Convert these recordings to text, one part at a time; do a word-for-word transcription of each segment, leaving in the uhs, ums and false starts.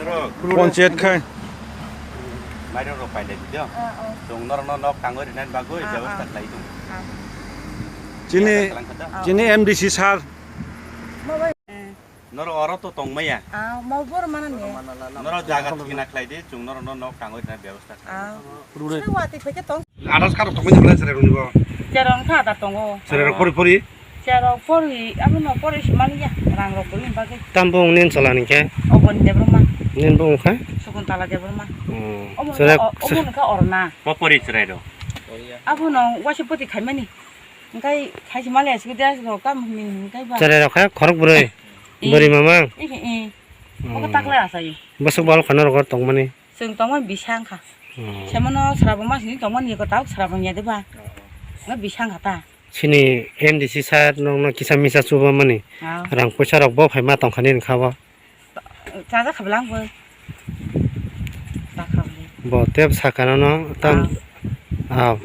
Panchayat khai. Mairok rok pailai di do. Ah, oh. Chwng norokno nok tangwi rinani bagwi Ah, bebostha ah. khlai tongo. Ah. Chini, Kaisa khlai kha da? Ah. Chini M D C sir. Norok oro to tongmaya. Ah, mau bor mana ni? Norok jaga thikna khlai di, chwng norokno nok tangwi rinani bebostha khlai. Ah. Rure. Sini wati phai khe tong. Adas karo tongmani bwlai chwrai rwni bo. Cherong kha da tongo. Chwrai rok pori pori. Cherok pori, abo no pori simani ya, rang rok pori bagwi. Tam bung nin chala ni khe? Oboni Debbarma. Nin bung kha? Sukuntala Debbarma. Hmm. Omo Chwrai no, omo no kha orna. Bo pori chwrai rok. Abo no waisa poti khaimani. Engkai khai simali asuk dia asuk kam min engkai ba. Chwrai rok kha khorok bwrwi. Eh. Bwrwi mamang. Eh, eh. Obo Hmm. takla asai. Bosok bal khana rok tongmani. Chwng tongmani bisang kha. Hmm. Semano srabo masini tongmani ko tau srabo nya de ba. Nga bisang kha ta. Chini M D C sir nokno kisa misa chubamani. Ah. Rang poisa rok bo phaima tongkhani wngkha bo. Chaja khablang bo. Ta khabli. Bo tep sakano no tam. Ah. Ah.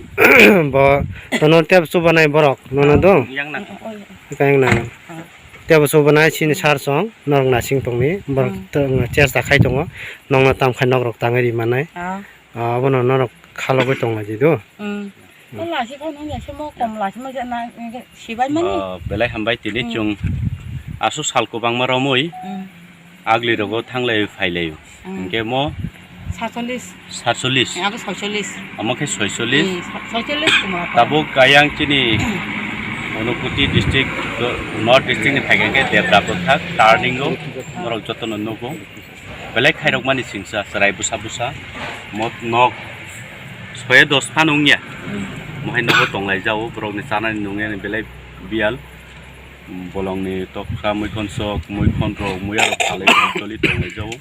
Bo tono tep chubanai borok nono Ah. do. Yang na. Oi, oi. Kayang na. Ah. Tebo chubanai chini sir song norok nasing tongni borok Hmm. to chesta khai tongo. Nokno tam khai nok rok tangwi ri manai. Ah. Ah, abono norok khalogwi tongla di do. Hmm. Hmm. Ko lasi ko nung ya se mo kom lasi mo je na, nge sibai mani. Ah, belai hambai tini Hmm. chwng aswk sal kwbangma romwi Hmm. agli rogo thanglai phailai. Hmm. Hwnkhe mo Satchollis. Satchollis. Eh, abo soisollis. Omo khe soisollis. Hmm, sa-, soisollis kumara. Tabuk kayang chini Unakoti district, North district ni phaikha khe Debra bwkhak turning o borok jotono nugo. Belai khairokmani singsa chwrai bwsa bwsa mo nok soya dos phan wngya. Mohai nogo tonglai jao borokni chanani nungya belai biyal. Bolongni toksa muikhon sok, muikhon rok, muya rok salai choli tonglai jao.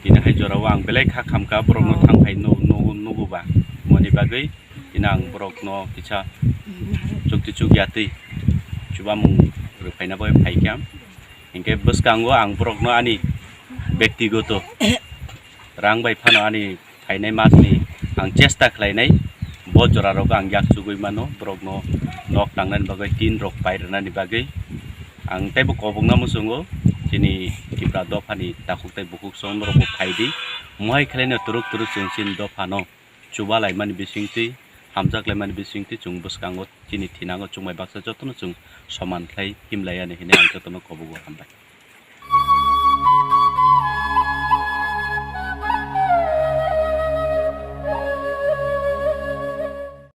Tini hai jorao ang belai kha khamkha borokno thang phai nu-, nugu, nuguba. Moni bagwi tini ang borokno kisa chukti chukya twi chubamung rwphaina bai phaikha. Hinkhe bwskango ang borokno ani bektigoto rang bai phano ani phainai masni ang chesta khlainai, bo jora rogo ang yak chugui mano, borokno nok tangnani bagwi, tin rok pai rwnani bagwi. Ang teibo kobokna muchungo, chini Tipra dophani takhuk tei bukhuk song borokbo phai di, mohai khlaino turuk turuk chwng chini dophano chuba laimani bisingtwi, hamjak laimani bisingtwi chwng bwskango chini thinango chwngbai baksa jotono chwng soman khlai himlai ani hinwi ang jotono kobogo hambai.